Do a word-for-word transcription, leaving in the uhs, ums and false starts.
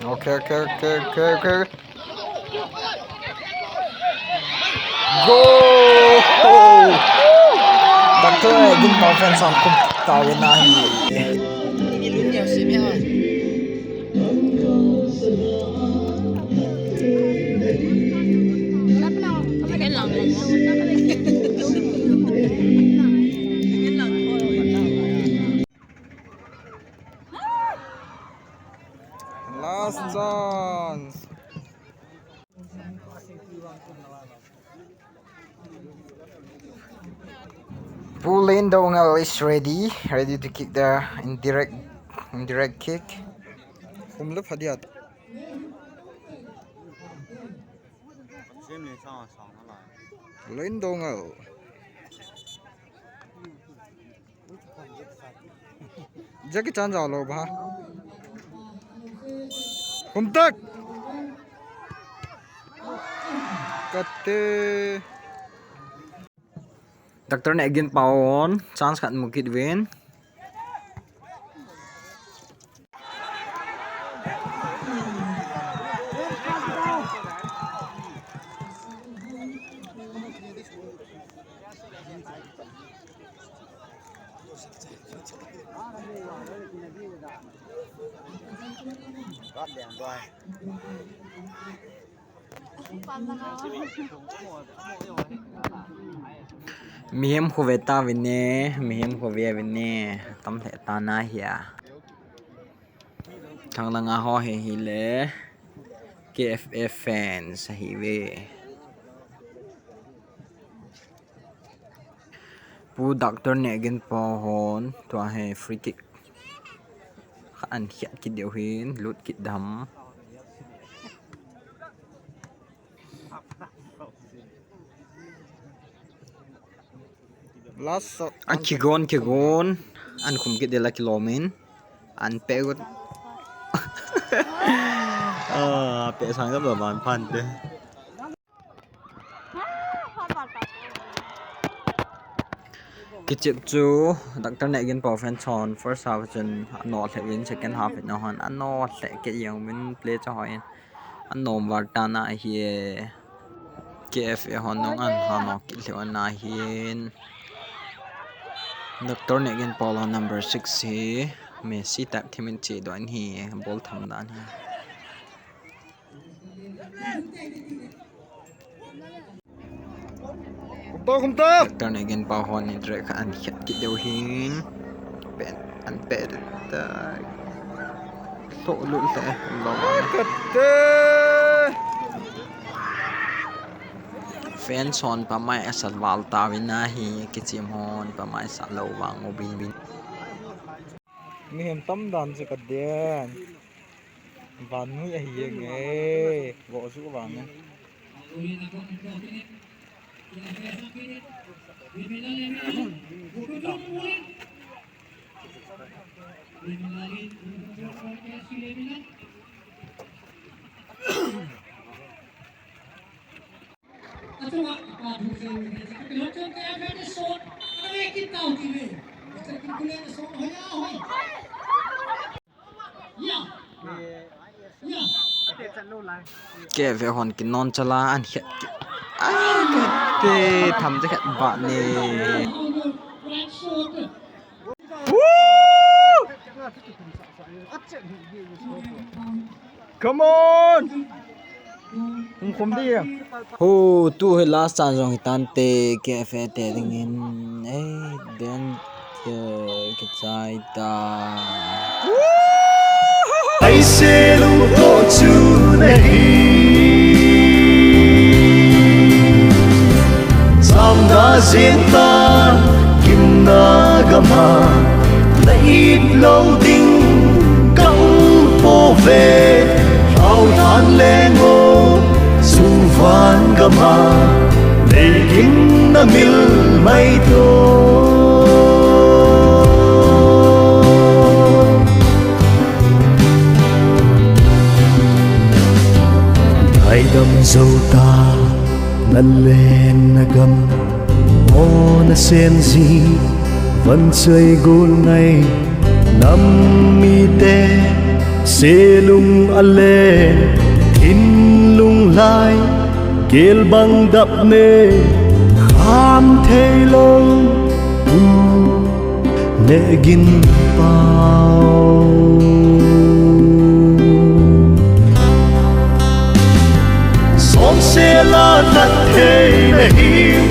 Okay, okay, okay, okay, okay. Goal! Doctor Egin Pao fan hon kum tauvin ahi. Last chance. Pu Lin Dongal is ready, ready to kick the indirect, indirect kick. Kum le phadiat. Lin Dongal. Jackie Chan jao lou ba. Kum tak. Kate. Doctor Nehginpao hon chance khat mu kit uvin. Mihem khu ve tauvin e, mihem khu ve uvin e, tam lheh tan ahi a. Thang langa ho hi hile K F A fans ahiuve. Pu Doctor Nehginpao hon tua hi free kick khat an khiat kit diu hin, lut kit dam. Last shot. An kigon, kigon. An khum kit dela kilom in. An pe got. Ah, pe sang ka ba ban phan te. Kichep chu Doctor Nehginpao fan hon first half chun ano lheh uvin, second half in ahon ano lheh kit jeng uvin, play chu hoi in anom val tan ahi e. K F A hon nung an hano kit lheh un ahin. Doctor Nehginpao hon number six hi Messi type thim in che doh in hi, ball tham dan hi. Khum ta, khum ta. Doctor Nehginpao hon in direct khat an khiat kit diu hin. Pen, an pe ta. Tho lut le, lo. Kate. Fan hon pamai asat val tauvin ahi, kichep hon pamai sat lou vang u bin bin. Mihem tam dan chu ka den. Vannoi ahi jeng e, vo ju vang e. K F A hon kinon chala an khiat kit. Ai, kate tham te khat ba ne. Woo! Come on! Hung khum di. Ho, tu hi last chance jong hi tante, K F A te dingin. Eh, den, eh, kichai ta. Ai se lung to chu nahi. Samda jin ta, gimna gam a, na it lou ding ka um pouve. Hao than leng o, sung van gam a, nei gimna mil mai to. Ngaidam jou ta, na leng na gam, mo na sen ji, van choi gul ngai, nam mite, Selung alen, thinlung lai, kelbang dap ne, khamtheilou, u, neh gin pau. Sonsela natthei nahi